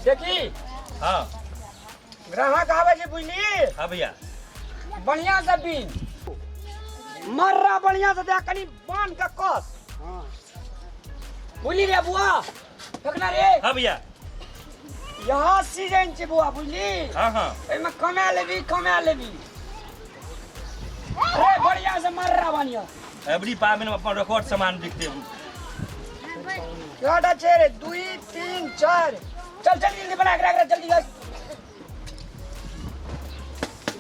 देखी। हाँ। ग्राहक आबै छै, बुझली? हाँ भैया। बढ़िया से बीन मर्रा, बढ़िया से दे, कनी बांध के कस। हाँ। बुझली रे बुआ? फेकना रे। हाँ भैया। यहाँ सीजन छै बुआ, बुझली? हाँ हाँ। एहिमे कमा लेबी, कमा लेबी रे, बढ़िया से मर्रा बनिया। एवरी पाबनि में अपन रिकॉर्ड सामान बिकते। केटा छै रे? 2, 3, 4। चल चल, जल्दी बना के राख रे, जल्दी बस।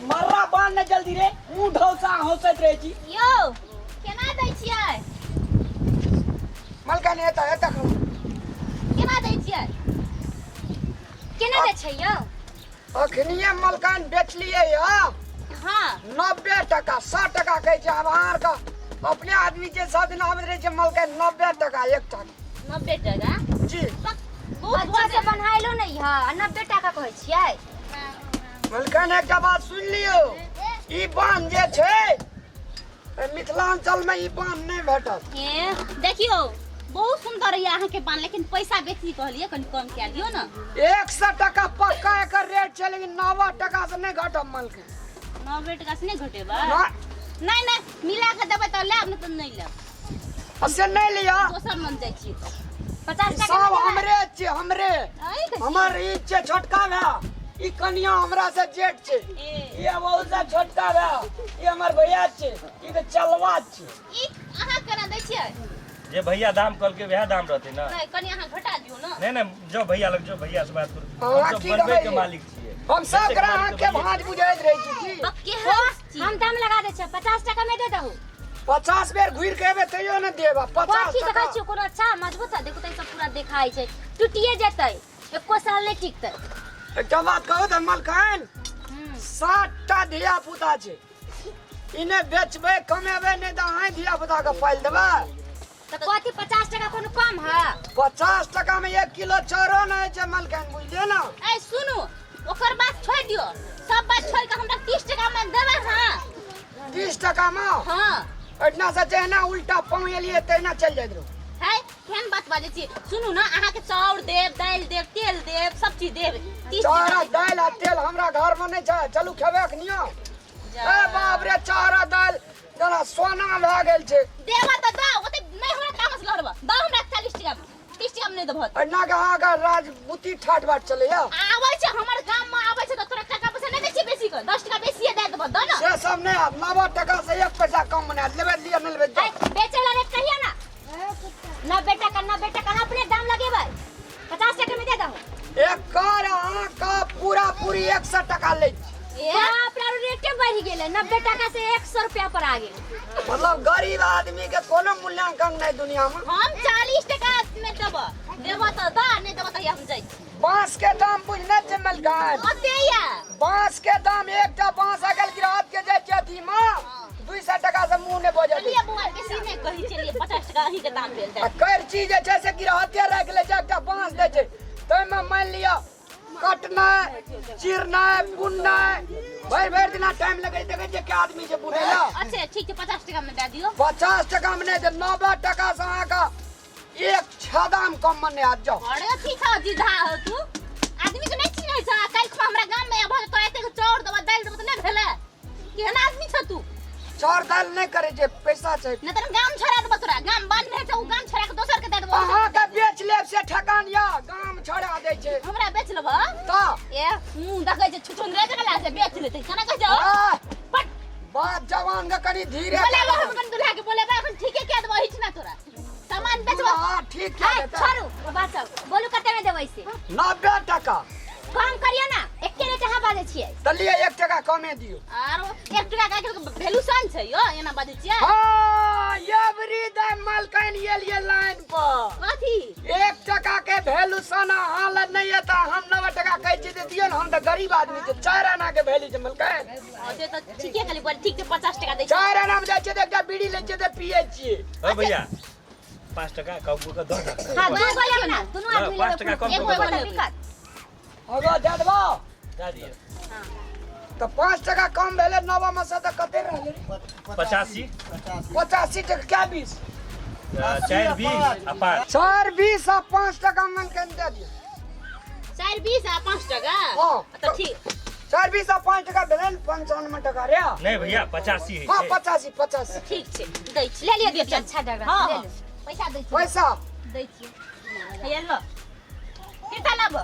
मर्रा बांध ने जल्दी रे, मुंह ढौसा हौसैत रहै छी। यौ, केना दै छियै? मलका ने एता एता खाऊ। केना दै छियै? केना दै छै यौ? अखनिये मलकान बेचलियै या। हाँ। 90 टका, 100 टका कहै छै। आब अहाँ आरके अपने आदमी जे सब दिन आबैत रहै छै मलकान, 90 टका एकटा। 90 टका? जी। बहुत। अच्छा से बन्हाइलो नहि है आ 90 टाका कहै छियै। मलकान, एकटा बात सुनि लियौ, ई बान्ह जे छै, ए मिथिलांचल में ई बान्ह नहि भेटत। ए देखियौ, बहुत सुंदर यऽ अहाँके पान, लेकिन पैसा बेसी कहलियै, कनि कम कए दियौ ने। 100 टका पक्का एकर रेट छै, लेकिन 90 टका से नहि घटब मलकान। 90 टका से नहि घटेबै? ना। नहि नहि, मिला कऽ देबै तऽ लेब, नहि तऽ नहि लेब। आ से नहि लिअ। दोसर मन जाइ छियै तऽ। 50 टका सब मे देबै? हमरे छियै, हमरे। अहीं के छियै? हमर ई छै छोटका भाय, ई कनिया हमरा से जेठ छै। ए। ई बहुत से छोटका भाय, ई हमर भैया छै, ई तऽ चलवा छै। ई अहाँ केना दै छियै? जे भैया दाम कहलकै वएह दाम रहतै ने। नहि, कनि अहाँ घटा दियौ ने। नहीं नहीं, जो भैया लग जो, भैया से बात करू। अहाँ हम सब की बनबै के कहलियै? मालिक छियै। हम सब बेचैके ग्राहक मालिक के तऽ भैये। भाँज बुझैत रहै छी की। बक्के हस। हम दाम लगा दै छियै, 50 टका मे दे दहु। 50 बेर घुरि के एबै तैयो ने देब 50 कथी टका। देखै छियै? कोनो अच्छा मजबूत है, देखो तऽ ई सब पूरा देखाइ छै, टूटिए जेतै, एको साल नहि टिकतै। एकटा बात कहू तऽ मलकान, सातटा धिया पुता छै, इने बेचबै कमेबै, नहि तऽ अहाँ धिया पुता के पालि देबै। तऽ कथी, 50 टका कोनो कम है? 50 टका में 1 किलो चाउरो नहि छै मलकान, बुझलियै ने? ए सुनू, ओकर बात छोड़ि दियौ, सब बात छोड़ि कऽ हमरा 30 टका मे देबै? हाँ। 30 टका में? हाँ। एहिठिना से जहिना उल्टा पाँव एलियै तहिना चलि जाइत रहू। है, केहन बात बाजै छी? सुनू ने, अहाँके चाउर देब, दालि देब, तेल देब, सब चीज देब, 30 चाउर टका। आ दालि आ तेल हमरा घर में नहि छै, चलू खेबै अखनियो। ए बाप रे, चाउर आ दालि जेना सोना भए गेल छै। देबऽ तऽ दऽ, ओते नहि हमरा तामस लड़बऽ, दऽ हमरा 40 टका मे, 30 टका मे नहि देबऽ। एना के अहाँके राजपूती ठाट बाट चलैया। आबै छै हमर गाम मे, आबै छै तऽ तोरा टका पैसा नहि दै छियै बेसी कऽ, 10 टका बेसीए दए देबऽ, दऽ ने। से सब नहि आब, 90 टका से एक पैसा कम नहि लेबै, लिअ, नहि लेबै जाउ। है, बेचै वाला रेट कहियो ना, 90 टका, 90 टका अहाँ अपने दाम लगेबै, 50 टका मे दे दहु। एकर अहाँके पूरा पूरी 100 टका लै छी। बाप रे, रेटे बढ़ि गेलै, 90 टका से 100 रुपया पर आ गेल। मतलब गरीब आदमी के कोनो मूल्यांकन नहीं दुनिया में। हम 40 टका मे देबऽ, देबऽ तऽ दऽ, नहि देबऽ तऽ हम जाइ छी। बांस के दाम बुझने छै मलकान? कते या? बांस के दाम, एकटा बांस अगल गिरात के जाइ छै अथी में, 200 टका से मुंह नहीं बजत। चलिए बौआ, बेसी नहि कहै, चलिए 50 टका अहींके दाम भेल। आ करची जे छै से गिरहते राखि लै छै, एकटा बांस दै छै, ताहिमे मानि लिअ कटनाइ चिरनाइ बुननाइ भरि भरि दिना टाइम लगै छै। देखै छियै के आदमी छै बुनै लए। अच्छा ठीक छै, 50 टका मे दए दियौ। 50 टका मे नहि देब, 90 टका से अहाँके एक छदाम कम मे नहि आबि जाउ। अरे अथी छौ जिधा हो तू, आदमी के नहि चिन्है छौ। काल्हि खुमा हमरा गाम मे अबह, तोरा एतेक चाउर देबऽ, दालि देबऽ तऽ नहि भेलै? केहन आदमी छौ तू? चाउर दालि नहि करै छै, पैसा छै। नहि तऽ गाम छोड़ा देबऽ तोरा, गाम बंद भए छै, ओ गाम छोड़ा के दोसर के दए देबऽ। अहाँके बेच लेब से ठकान यऽ, गाम छोड़ा दै छै। हमरा बेच लेबऽ? तऽ। ए मुँह देखै छै छुछुंदरे जकरा से बेच लेतै, केना कहै छौ? आह, पट। बात जवान के कनी धीरे बोलेबो करू। हम अपन दुल्हा के बोलेबो, एखन ठीके कए देबो हिचना तोरा सामान बेचबो। हाँ, ठीक कए है, देतै। छोड़ू ओ बात सब, बोलू कते में देबै से। 90 टका। कम करियौ ना, एके रेट अहाँ बाजै छियै। तऽ लिअ, 1 टका कमे दियौ। आरो 1 टका के वैल्यूशन छै यौ, एना बाजै छियै? हाँ, एवरी द मलकाइन एलियै लाइन पर। कथी? 1 टका के वैल्यू सन अहाँ लग नहि एता, हम 90 टका कहै छियै तऽ दियौ ने, हम तऽ गरीब आदमी छी, 4 आना के वैल्यू छै मलकाइन। हँ, से तऽ ठीके कहली, बोल ठीक छै, 50 टका दै छी। 4 आना मे जाइ छियै तऽ एकटा बीड़ी लै छियै तऽ पियै छियै। ओ भैया, 5 टका कम कऽ दऽ दऽ। हाँ, दू गो लेब ना, दुनू ना, आदमी पाँच लेबै। टका कम एगो कऽ एगो देबै। तऽ बिकत। अगो दए देबो। दए दियौ। तऽ 5 टका कम भेलै नब्बे मे से, तऽ कते रहलै? 85। 85 टका क्या 20? 4 20 आ 5। 4 20 आ 5 टका मन के दे दियौ। चारि बीस आ 5 टका। हाँ। तऽ ठीक। 4 20 आ 5 टका भेलै ने 95 टका रे। नहीं भैया 85 है। हाँ 85 85। ठीक छै, दै छी। ले लिअ दीदी, अच्छा जगह हाँ, ले हाँ। लू। पैसा दै छी। पैसा दै छी। हैया लो। फिरता लाब।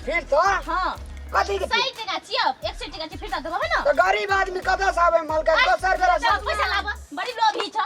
फिर तो हाँ। कथी के 100 टका छियौ, 100 टका छै, फिरता देबह ने। तो गरीब आदमी कतऽ से आबै मालका दोसर बेरा चल, पैसा लाब, बड़ी लोभी छ।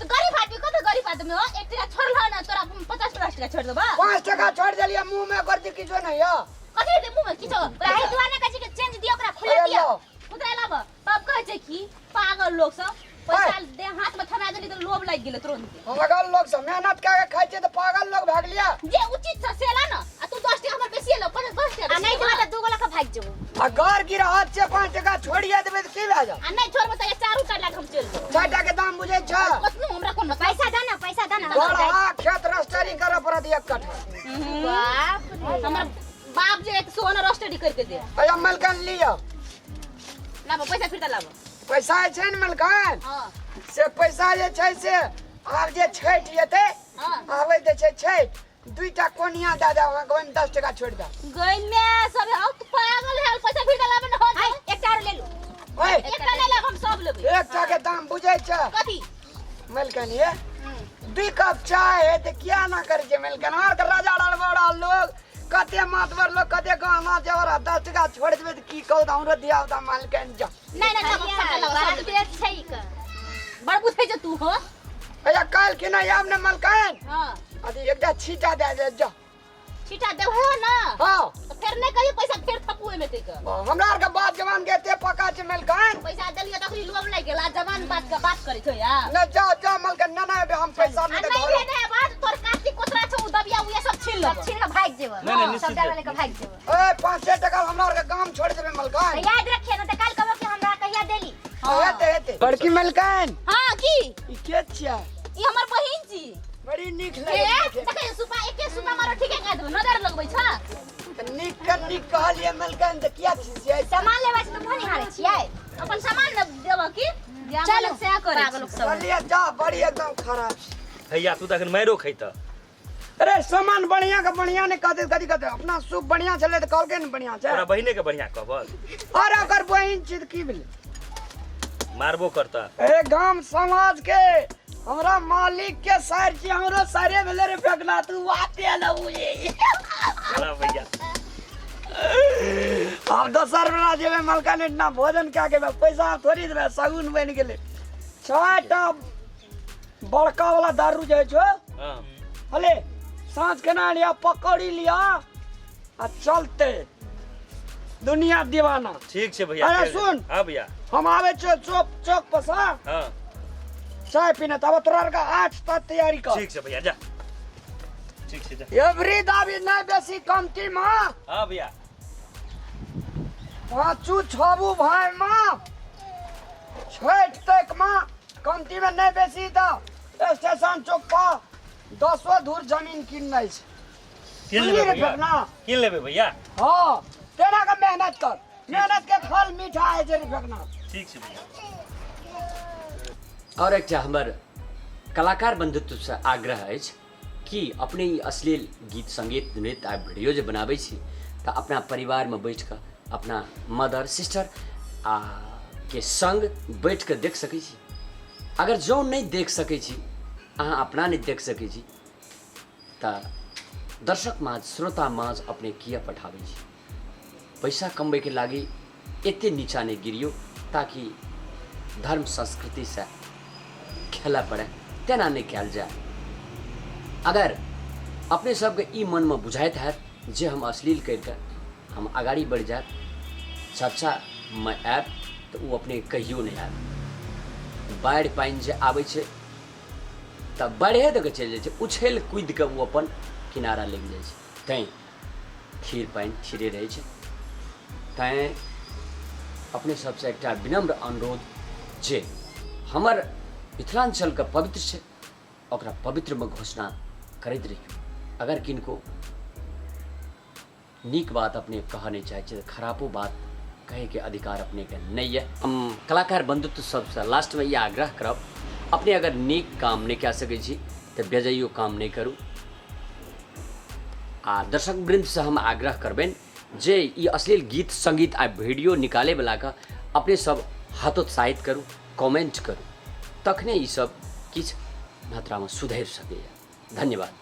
तो गरीब आदमी कत गरीब आदमी हो, 1 टका छोड़ल न तोरा 50 50 टका छोड़ देबा। 5 टका छोड़ देलियै मुंह में कर दी किछो नहीं यो। कथी दे मुंह में किछो? ताहि दुआरे कहै छी कि चेंज दियौ ओकरा, खुला अरे दियौ। लो। उतरा लाब। तब कहै छै कि पागल लोग सब पैसा दे हाथ में थमा देली त लोभ लागि गेलै तुरंत। पागल लोग सब मेहनत कए के खाइ छै तऽ पागल लोग भए गेलियै। जे उचित छ से ला न, आ तू 10 टका हमर बेसी लो, 50 10 टका आ नहि बेसी देबऽ तऽ 2 गो लऽ कऽ भागि जेबौ। आ घर गिरहत छै 5 टका छोड़िए देबै तऽ की भए जायत? आ नहि छोड़बै तऽ चारू टा लए कऽ हम चलि जेबौ। 4 टा के दाम बुझै छ? कतनो हमरा कोन मतलब? पैसा दे ना, पैसा दे ना। बड़ा खेत रजिस्ट्री करऽ पड़त 1 कट्ठा। बाप रे। हमर बाप जे एक सोना रजिस्ट्री करके दे। अया मलकन लिअ। लाबो पैसा फिरता लाबो। पैसा जे छै ने मलकन? हाँ। से पैसा जे छै से आब जे छठि एतै, हाँ। आबै जे छै छठि, 2टा कोनिया दए देब अहाँके, ओहिमे 10 टका छोड़ि देब। गई मैं सब आउ तू पागल है, पैसा फिरता लाबे न हो। हाय, एकटा आरो ले लू। ओए, एकटा नहि लेब, हम सब लेबै। एकटा के दाम बुझै छ? कथी? मलकन ये 2 कप चाय है तऽ किया ना करै छै मलकन? हमरा आरके राजा रड़बड़ा लोग कते मातबर लोग कते गहना जेवर आ 10 टका छोड़ि देबै तऽ की कहू, तऽ हमरो धिया पुता मलकन जा। नहि नहि, सब सबटा लाबो, सब बड़ा लेबै। तेज छै ई के। बड़ बुझै छ तू हो। अया काल्हि कि नहि आब ने मलकन? हाँ। अथी एकटा छीटा दए दे जा। छीटा देबहो ना? हाँ। तऽ फेर नहि कहियो पैसा फेर थपू ओहिमे तै के। हमरा आरके बात जवान के एते पका छै मलकन। पैसा देलियै तखनी लोभ लागि गेल, आ जवान बात के बात करै छौ यार। नहि जा जा मलकन, ना ना हम पैसा आ नहि नहि देबै। भेटै है बात, तोर कार्तिक कोतरा छौ, उ दबिया उहे सब छीन लेबौ। सब छीन कऽ भागि जेबौ। नहि, नहि, निश्चित सब डरवा लऽ कऽ भागि जेबौ। ए 5 टका हमरा आरके गाम छोड़ि देबै मलकन। तऽ याद रखिए ना, तऽ काल्हि कहबो कि हमरा कहिया देली। हाँ। हेतै हेतै। बड़की मलकन। हाँ की? ई के छियै? ई हमर बहिन छी। बड़ी नीक ए, लगै छै। देखै सुपा एके सुपा मारो ठीके कह देबो, नजर लगबै छ। तऽ नीक के नीक कहलियै मलकन तऽ किया खिसियै? सामान लेबै छै तऽ मुँह निहारै छियै। अपन सामान न देबऽ की? चलू, सएह करै पागल छी। सब। चलिए जा, बड़ी एकदम खराब छै। भैया तू तऽ अखन मारियो खैतऽ। अरे सामान बढ़िया के बढ़िया नहीं कहते, कथी कहते? अपना सूप बढ़िया छलै तऽ कहलकै ने बढ़िया छै। तोरा बहिने के बढ़िया कहबल। अरे ओकर बहिन छी तऽ की भेलै? मारबो करता। ए गाम समाज के हमरा मालिक के सार छी, हमरो सारे भेलै रे फेकना, तू बाते न बुझे। चला भैया। आब दोसर बेरा जेबै मलकान एहिठिना भोजन कए के पैसा थोड़ी देबै, शगुन बनि गेलै। 6टा बड़का वाला दारू जे छौ, हाँ। हले साँझ केना लिया, पकौड़ी लिया आ चलते दुनिया दीवाना। ठीक छै भैया। अरे चलि। सुन। हाँ भैया। हम आबै छियौ चौक चौक पर सँ। हाँ। चाय पीने, तब तोरा आरके 8 तक तैयारी कर। ठीक छै भैया, जा। ठीक छै, जा। एवरी दाबी नहि बेसी कमती माँ। हाँ भैया। 5 6 भाई माँ छठि तक माँ कमती में नहीं बेसी तऽ स्टेशन चौक पर 10 धूर जमीन किननाइ छै। कीन सुनली लेबै रे भैया? फेकना? कीन लेबै भैया? हाँ, तेना के मेहनत कर, मेहनत के फल मीठा है छै रे फेकना। ठीक छै भैया। और एकटा हमर कलाकार बंधुत्वसँ आग्रह अछि कि अपने ई अश्लील गीत संगीत नृत्य आ वीडियो जे बनाबै छी तऽ अपना परिवारमे बैठ कऽ अपना मदर सिस्टर आ के संग बैठ कऽ देख सकै छी। अगर जँ नहि देख सकै छी, अहाँ अपना नहि देख सकै छी तऽ दर्शक माझ श्रोता माझ अपने किया पठाबै छी? पैसा कमबैके लागि एते नीचा नहि गिरियौ ताकि धर्म संस्कृतिसँ खेलऽ पड़ै, तेना नहि कयल जाय। अगर अपने सबके ई मनमे बुझाइत हैत जे हम अश्लील करिके हम अगाडि बढ़ि जायब, चर्चामे आयब, तऽ ओ अपने कहियो नहि आयब। बाढ़ि पानि जे आबै छै तऽ बाढ़िए दऽ कऽ चलि जाइ छै, उछलि कूदि कऽ ओ अपन किनारा लागि जाइ छै। तैँ थिर पानि थिरे रहै छै। तैँ अपने सबसँ एकटा विनम्र अनुरोध जे हमर मिथिलाञ्चलके पवित्र छै, ओकरा पवित्रमे घोषणा करैत रहियौ। अगर किनको नीक बात अपने कहऽ नहि चाहै छियै तऽ खरापो बात कहैके अधिकार अपनेके नहि यऽ। हम कलाकार बंधुत्व सबसँ लास्टमे ई आग्रह करब, अपने अगर नीक काम नहि कए सकै छी तऽ बेजैयो काम नहि करू। आ दर्शक वृन्दसँ हम आग्रह करबनि जे ई अश्लील गीत सङ्गीत आ वीडियो निकालैवलाके अपने सब हतोत्साहित करू, कमेंट करू, तखने ई सब किछु मात्रामे सुधरि सकैए। धन्यवाद।